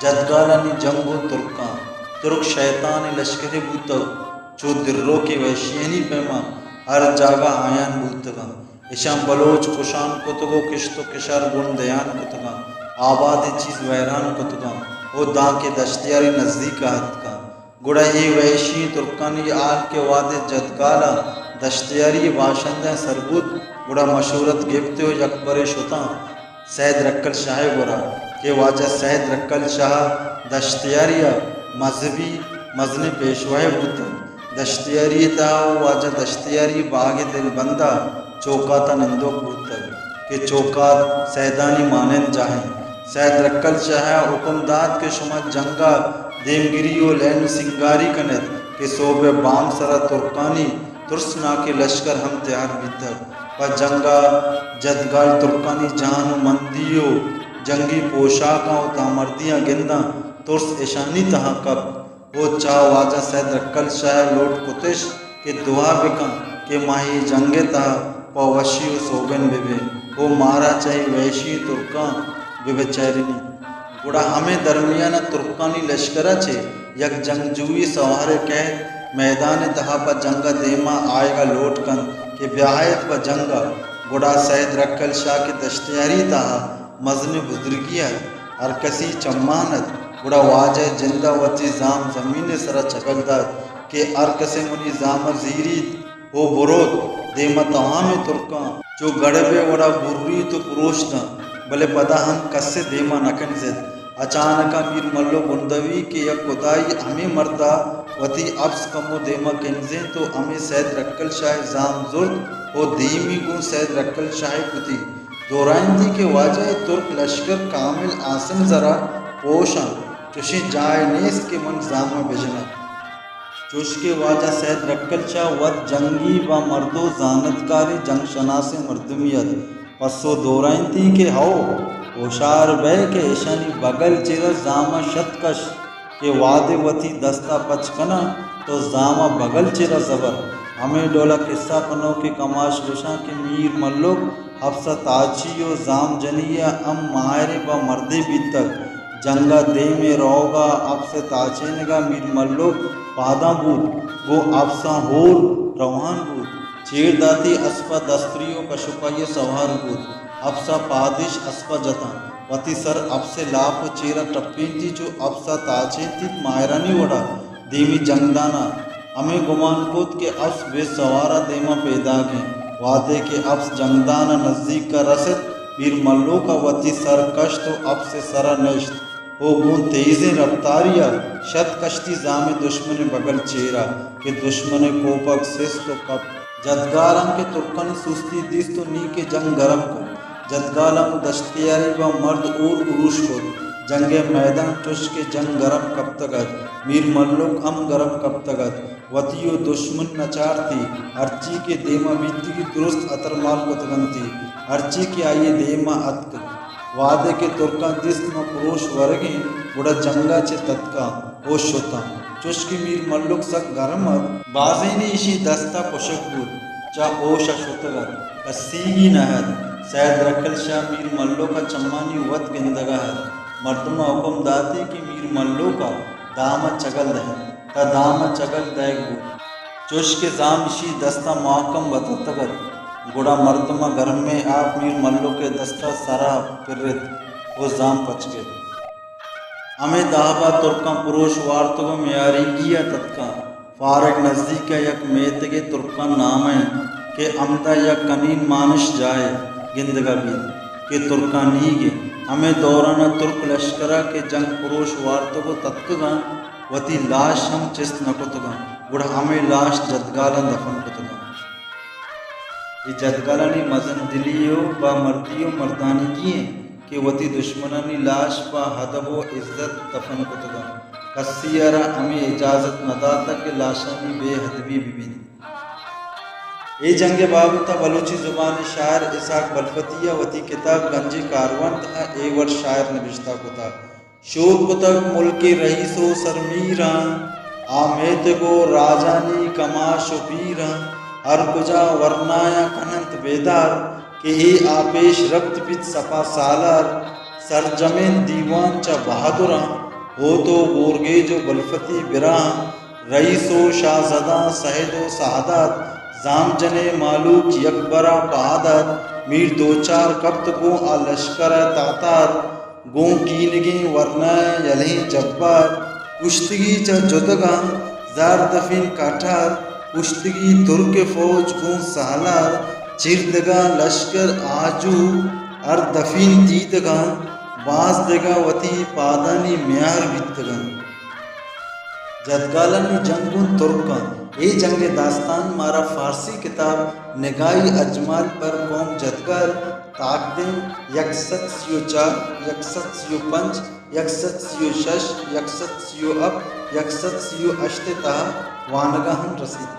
جدگالانی جنگ و ترکاں۔ ترک شیطانیں لشکرے بوتگ، چو دروکیں وحشیانی پیما ہر جاگہ آیان بوتگاں۔ اشاں بلوچ کشان کتگ و کشت و کشار گون دیان کتگاں، آبادیں چیز ویران کتگاں و دانکہ دشتیاری نزدیک ء اتکاں۔ گڑا اے وحشی ترکانی حال کہ وہدے جدگال ء دشتیاری باشندہ سر بوت، گڑا مشورت گپت و یکبرے شتاں سید رکل شاہ ء گورا کہ واجہ سید رکل شاہ دشتیاری ء مذہبی مزنیں پیشوائے بوتگ۔ دشتیاری ء تہا و واجہ دشتیاری باگ ء دلبند ء چوکات ء نندوک بوتگ کہ چوکات سیدانی مانند جاہ انت۔ سید رکل شاہ ء حکم دات کہ شما جنگ ء دیمگری و لین و سینگاری کن ات کہ سہب ء بام سرا ترکانی ترسناکیں لشکر ہم تیار بیتگ۔ پہ جنگ ء جدگال ترکانی جان و مندی و جنگی پوشاکاں و تامردیاں گنداں ترس اشانی تہا کپت۔ و چہ واجہ سید رکل شاہ ء لوٹ کتش کہ دعا بکن کہ ما اے جنگ ء تہا پہ وشی و سوبین بہ بیں و مارا چہ اے وحشی ترکاں بہ بچارینی۔ گڑا ہمے درمیان ء ترکانی لشکر ء چہ یک جنگجوئی سوارے کئیت میدان ء تہا پہ جنگ ء دیما آیگ ء لوٹ کنت کہ بیایت پہ جنگ ء۔ گڑا سید رکل شاہ کہ دشتیاری تہا مزنیں بزرگی ات، ہر کسی چمان ات، گڑا واجہ ء جند ء وتی زام زمین ء سرا چگل دات کہ ہر کسے منی زام ء زیریت و بروت، دیما توامیں ترکاں چو گڑبے وڑا بریت و پروش دنت، بلے پدا ہم کسے دیما نکنزت۔ اچانک ء میر ملو گندوی کہ یک خدائی ہمے مرد ء وتی اپس کمو دیما کنزینت و ہمے سید رکل شاہ ء زام زرت و دیمی گوں سید رکل شاہ ء کتی۔ دورائینتی کہ واجہ ء ترک لشکر کامل آسن زرا پوش انت، چشیں جاہے نیست کہ من زاماں بجناں۔ چوش کہ واجہ سید رکل شاہ وت جنگی با مرد و زانتکاریں جنگ شناسیں مردمی ات، پسو دورائینتی کہ ہئو، ہوشار بئے کہ اشانی بگل چیرا زاماں شت کش۔ کہ وہدے وتی دستا پچ کناں تو زاماں بگل چیرا زبر۔ ہمے ڈولا قصہ کنوکیں کماش گوشاں کہ میر ملک اپسا تاچی و زام جنی ء ہم ماہریں با مردے بیتگ۔ جنگا دیمے روگا اپس تاچینگا میر ملک پاداں بوت، گوں اپساں ہور روان بوت۔ چیر داتی اسپا دستری و کشوپائی سوار بوت۔ اپسا پادش اسپا جتاں۔ وتی سر اپس ء لاپ ء چیرا ٹپینتی، چو اپس ء تاچینتیت ماہرانی وڑا دیمی جنگدان ء۔ ہمے گمان کت کہ اپس بے سوار ء دیما پیداک انت۔ وہدے کہ اپس جنگدان ء نزیک ء رست، میر ملوک ء وتی سر کشت و اپس ء سر ء نشت و گوں تیزیں رپتاری ء شت کشتی زامیں دشمن ء بگل چیرا کہ دشمن ء کوپگ سست و کپت۔ جدگالاں کہ ترکانی سستی دیست و نی کہ جنگ گرم کت۔ جدگالاں گوں دشتیاری با مرد ہور اروش کت۔ جنگ ء میدان چش کہ جنگ گرم کپتگ ات، میر ملک ہم گرم کپتگ ات۔ وتی و دشمن نچارتی، ہرچی کہ دیما بیتگی درست اترمال کتگنتی، ہرچی کہ آئی دیما اتک۔ وہدے کہ ترکاں دیست ما پروش ورگیں، گڑا جنگا چہ تتکاں و شتاں۔ چش کہ میر ملک سک گرم ات، بازینے ایشی دستا کشگ بوت، چہ ہوش ء شتگ ات، کسیگی نہ ات۔ سید رکل شاہ میر ملک ء چمانی وت گندگا ات۔ مردماں حکم داتی کہ میر ملک ء دام ء چگل دئے۔ تا دام ء چگل دئیگ بوت۔ چش کہ زام ایشی دستا ماکم بتتگ ات، گڑا مردماں گرمیں آپ میر ملک ء دستا سرا پرت و زام پچ گپت۔ ہمے دابا ترکاں پروش وارتگ و میاریگی ء تتکاں۔ فارگ نزیک ء یک میتگے ترکان نام ء انت کہ ہمدا یک کنین مانش جاہے گندگا بیت کہ ترکانیگ انت۔ ہمے دوران ء ترک لشکر ء کہ جنگ پروش وارتگ و تتکگاں، وتی لاش ہم چست نہ کتگاں، گڑا ہمے لاش جدگالاں دفن کتگاں۔ اے جدگالانی مزن دلی و با مردی و مردانگی انت کہ وتی دشمنانی لاش پہ ادب و عزت دفن کتگاں۔ کسی ء را ہمے اجازت نہ داتگ کہ لاشانی بے ادبی بہ بیت۔ اے جنگ ء بابت ء بلوچی زبان ء شاعر اسحاق بلفتی ء وتی کتاب گنجیں کاروان تہا اے وڑ شاعر نبشتہ کتگ۔ شور کتگ ملک ء رئیس و سرمیراں، آ میتگ و راجانی کماش و پیراں، ہر کجا ورنایاں کننت بیدار، کہ اے آ پیش رپت بیت سپا سالار، سرجمیں دیوان چہ بہادراں، ہوت و گورگیج و بلفتی براں، رئیس و شاہزداں سید و سعادت، زامجنیں مالوک یکبرا پاد ات، میر دوچار کپت گوں آ لشکر ء تاتار، گوں کینگیں ورنا ء یلیں جبار، کشتگی چہ جتگاں زار دفین کاٹار، کشتگی ترک فوج گوں سالار، چردگاں لشکر آجو ہر دفین دیدگاں، باز دگہ وتی پادانی میار بیتگاں۔ جدگالانی جنگ گوں ترکاں۔ اے جنگ ء داستان مارا فارسی کتاب نگاہی اجمال بر قوم جدگال، تاکدیم یک سد سی و چار، یک سد سی و پنچ، یک سد سی و شش، یک سد سی و ہپت، یک سد سی و ہشت ء تہا وانگا ہم رسیت۔